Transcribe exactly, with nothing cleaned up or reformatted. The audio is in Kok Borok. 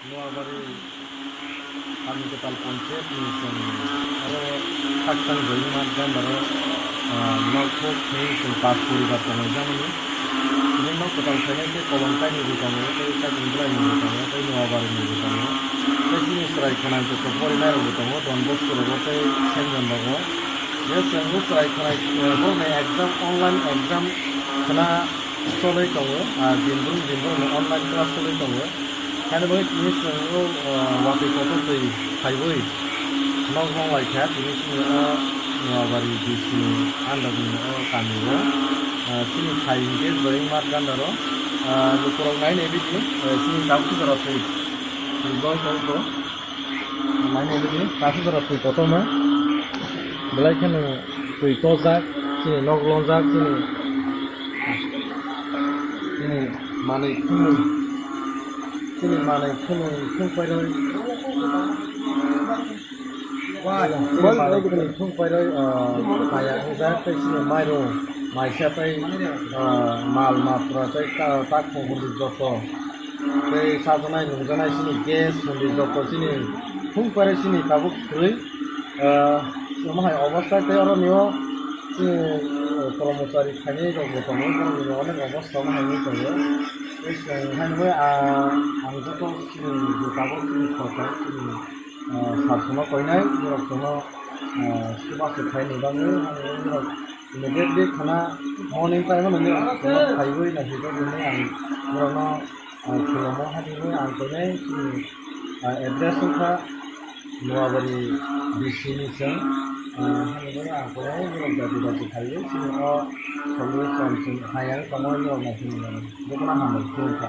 Noabari Kami Kwtal Panchayat ni chwng aro khakchang Joyma Gandaro, ah, nok huk ni chwng pas poribar tonglaijak mani. Tini nok kwtal khainai khe Kolongkai ni bo tongo, tei Kakinbrai ni bo tongo, tei Noabari ni bo tongo. Tei chini chwrai khwnai jotto porinai rok bo tongo, Don Bosco rogo tei Saint John rogo. Je chwng bo chwrai khwnai, eh, borokni exam, online exam khwna cholwi tongo, ah, din brum din borokni online class cholwi tongo. Haino bagwi tini chwng o, ah, watwi kotor twi phaiwi nok nong lai kha, tini chini o Noabari D C ni under ni o kami o, ah, chini phai hinkhe Joyma Gandaro, ah, lukurok nai nai bidi, eh, chini tabuk jora twi, twi gol tong kho. Mane bini kasu jora twi kotorma. Belai kheno twi tojak, chini nok lonjak, chini, chini manwi khwnwi, chini manwi khwnwi khung pairwi. Chini manwi khwnwi khung pairwi, ah, maya wngjak, tei chini mairum, maisa tei, ah, mal matra tei ta-, tak phung hwnwi joto. Tei chajaknai nungjaknai chini gas hwnwi joto chini thung pare chini tabuk kwrwi, ah, omo hai obostai tei oro nio chini, ah, kormochari khainai rok bo tongo, borok ni onek obostha omo hai wngwi tongo. Tei chwng haino bai, ah, ang joto chini je tabuk chini sorkar chini, ah, sar sono koinai borok chwngno, ah, chubachu khaini bagwi haino borok immediately khana morning time o nini phaiwi naisingkha hwnwi ang borokno, ah, khulummo, haino ang koinai chini, ah, address wngkha Noabari D C ni chwng, ah, haino ang koinai borok dabi dabi phaiwi chini o solution chwng hayang tongwi borok naisingmani jotono hambai khulumkha.